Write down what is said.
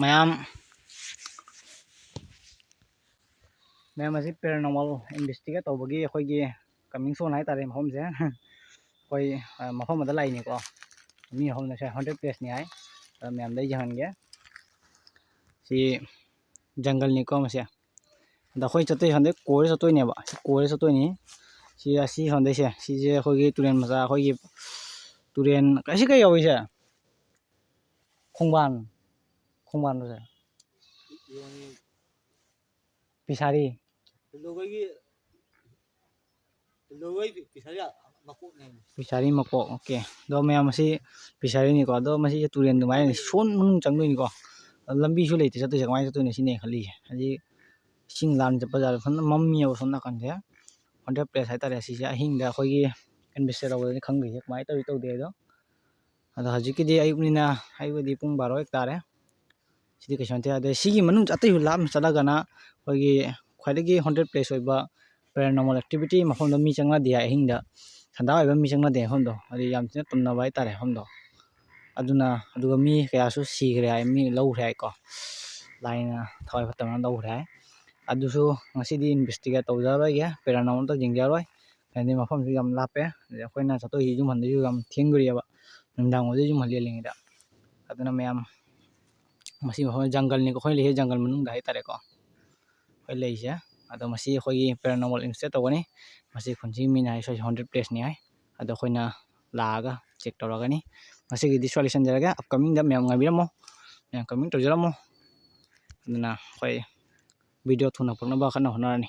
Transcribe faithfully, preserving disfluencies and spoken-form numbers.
ꯃꯌꯥꯝ ꯃꯌꯥꯝ ꯑꯁꯤ paranormal investigate ꯇꯧꯕꯒꯤ ꯑꯩꯈꯣꯏꯒꯤ coming soon ꯍꯥꯏꯇꯥꯔꯦ ꯃꯐꯝꯁꯦ꯫ ꯑꯩꯈꯣꯏ ꯃꯐꯝ ꯑꯃꯗ ꯂꯥꯛꯏꯅꯤꯀꯣ꯫ ꯃꯤ ꯑꯍꯨꯝꯅ ꯁꯦ ꯍꯣꯟꯇꯦꯠ ꯄ꯭ꯂꯦꯁꯅꯤ ꯍꯥꯏ꯫ ꯑꯗꯣ ꯃꯌꯥꯝꯗ ꯑꯩ ꯌꯦꯡꯍꯟꯒꯦ꯫ ꯁꯤ ꯖꯪꯒꯜꯅꯤꯀꯣ ꯃꯁꯦ꯫ ꯑꯗ ꯑꯩꯈꯣꯏ ꯆꯠꯇꯣꯏ ꯍꯟꯗꯛ ꯀꯣꯏꯔ ꯆꯠꯇꯣꯏꯅꯦꯕ꯫ ꯁꯤ ꯀꯣꯏꯔ ꯆꯠꯇꯣꯏꯅꯤ꯫ ꯁꯤ ꯑꯁꯤ ꯍꯟꯗꯛꯁꯦ ꯁꯤꯁꯦ ꯑꯩꯈꯣꯏꯒꯤ ꯇꯨꯔꯦꯟ ꯃꯆꯥ, ꯑꯩꯈꯣꯏꯒꯤ ꯇꯨꯔꯦꯟ ꯑꯁꯤ ꯀꯩ ꯌꯥꯎꯏꯁꯦ? ꯈꯣꯡꯕꯥꯟ꯫ ꯈꯣꯡꯕꯥꯟ ꯃꯆꯥ꯫ ꯐꯤꯁꯥꯔꯤ꯫ ꯐꯤꯁꯥꯔꯤ ꯃꯀꯣꯛ꯫ ꯑꯣꯀꯦ꯫ ꯑꯗꯣ ꯃꯌꯥꯝ ꯑꯁꯤ ꯐꯤꯁꯥꯔꯤꯅꯤꯀꯣ꯫ ꯑꯗꯣ ꯃꯁꯤꯁꯦ ꯇꯨꯔꯦꯟ ꯑꯗꯨꯃꯥꯏꯅ ꯁꯣꯟ ꯃꯅꯨꯡ ꯆꯪꯗꯣꯏꯅꯤꯀꯣ꯫ ꯑꯗꯣ ꯂꯝꯕꯤꯁꯨ ꯂꯩꯇꯦ ꯆꯠꯇꯣꯏꯁꯦ꯫ ꯀꯃꯥꯏꯅ ꯆꯠꯇꯣꯏꯅꯣ ꯁꯤꯅꯦ ꯑꯩꯅ ꯈꯜꯂꯤꯁꯦ꯫ ꯍꯥꯏꯗꯤ ꯏꯁꯤꯡ ꯂꯥꯟ ꯆꯠꯄ ꯖꯥꯠꯂ? ꯁꯣꯝꯗ ꯃꯝꯃꯤꯕ ꯁꯣꯝ ꯅꯥꯀꯟꯁꯦ꯫ Haunted place ꯍꯥꯏꯇꯥꯔꯦ꯫ ꯁꯤꯁꯦ ꯑꯍꯤꯡꯗ ꯑꯩꯈꯣꯏꯒꯤ investigate ꯇꯧꯕꯗꯗꯤ ꯈꯪꯗꯣꯏꯁꯦ ꯀꯃꯥꯏꯅ ꯇꯧꯔꯤ ꯇꯧꯗꯦ ꯑꯗꯣ꯫ ꯑꯗꯣ ꯍꯧꯖꯤꯛꯀꯤꯗꯤ ꯑꯌꯨꯛꯅꯤꯅ ꯑꯌꯨꯛꯀꯤꯗꯤ ꯄꯨꯡ ꯕꯥꯔꯣ ꯍꯦꯛ ꯇꯥꯔꯦ꯫ ꯁꯤꯗꯤ ꯀꯩꯁꯨ ꯅꯠꯇꯦ꯫ ꯑꯗꯩ ꯁꯤꯒꯤ ꯃꯅꯨꯡ ꯑꯇꯩꯁꯨ ꯂꯥꯞꯅ ꯆꯠꯂꯒꯅ ꯑꯩꯈꯣꯏꯒꯤ ꯈ꯭ꯋꯥꯏꯗꯒꯤ haunted place ꯑꯣꯏꯕ paranormal activity ꯃꯐꯝꯗ ꯃꯤ ꯆꯪꯅꯗꯦ ꯍꯥꯏ ꯑꯍꯤꯡꯗ꯫ ꯁꯟꯗꯥ ꯑꯣꯏꯕ ꯃꯤ ꯆꯪꯅꯗꯦ ꯃꯐꯝꯗꯣ꯫ ꯍꯥꯏꯗꯤ ꯌꯥꯝ ꯊꯤꯅ ꯇꯨꯝꯅꯕ ꯍꯥꯏꯇꯥꯔꯦ ꯃꯐꯝꯗꯣ꯫ ꯑꯗꯨꯅ, ꯑꯗꯨꯒ ꯃꯤ ꯀꯌꯥꯁꯨ ꯁꯤꯈ꯭ꯔꯦ ꯍꯥꯏ, ꯃꯤ ꯂꯧꯈ꯭ꯔꯦ ꯍꯥꯏꯀꯣ꯫ ꯂꯥꯏꯅ ꯊꯋꯥꯏ ꯐꯠꯇꯕꯅ ꯂꯧꯈ꯭ꯔꯦ ꯍꯥꯏ꯫ ꯑꯗꯨꯁꯨ ꯉꯁꯤꯗꯤ investigate ꯇꯧꯖꯔꯣꯏꯒꯦ, paranormal ꯑꯝꯇ ꯌꯦꯡꯖꯔꯣꯏ꯫ ꯍꯥꯏꯗꯤ ꯃꯐꯝꯁꯨ ꯌꯥꯝ ꯂꯥꯞꯄꯦ꯫ ꯑꯗꯩ ꯑꯩꯈꯣꯏꯅ ꯆꯠꯇꯣꯏꯁꯤ ꯌꯨꯝ ꯍꯟꯗꯣꯏꯁꯨ ꯌꯥꯝ ꯊꯦꯡꯗꯣꯔꯤꯑꯕ, ꯅꯨꯃꯤꯗꯥꯡ ꯑꯣꯏꯗꯣꯏ ꯌꯨꯝ ꯍꯜꯂꯦꯜꯂꯤꯉꯩꯗ꯫ ꯑꯗꯨꯅ ꯃꯌꯥꯝ ꯃꯁꯤ ꯃꯐꯝ ꯖꯪꯒꯜꯅꯤꯀꯣ, ꯑꯩꯈꯣꯏ ꯂꯩꯁꯦ ꯖꯪꯒꯜ ꯃꯅꯨꯡꯗ ꯍꯥꯏꯇꯥꯔꯦꯀꯣ꯫ ꯑꯩꯈꯣꯏ ꯂꯩꯁꯦ꯫ ꯑꯗꯣ ꯃꯁꯤ ꯑꯩꯈꯣꯏꯒꯤ paranormal investigate ꯇꯧꯒꯅꯤ꯫ ꯃꯁꯤ ꯈꯨꯟꯁꯤꯒꯤ ꯃꯤꯅ ꯍꯥꯏ ꯁ꯭ꯋꯥꯏꯁꯦ haunted place ꯅꯤ ꯍꯥꯏ꯫ ꯑꯗꯣ ꯑꯩꯈꯣꯏꯅ ꯂꯥꯛꯑꯒ check ꯇꯧꯔꯒꯅꯤ꯫ ꯉꯁꯤꯒꯤꯗꯤ ꯁ꯭ꯋꯥꯏ ꯂꯣꯏꯁꯤꯟꯖꯔꯒꯦ꯫ Upcoming ꯗ ꯃꯌꯥꯝ ꯉꯥꯏꯕꯤꯔꯝꯃꯣ, ꯃꯌꯥꯝ comment ꯇꯧꯖꯔꯝꯃꯣ꯫ ꯑꯗꯨꯅ ꯑꯩꯈꯣꯏ video ꯊꯨꯅ ꯄꯨꯔꯛꯅꯕ ꯀꯟꯅ ꯍꯣꯠꯅꯔꯅꯤ꯫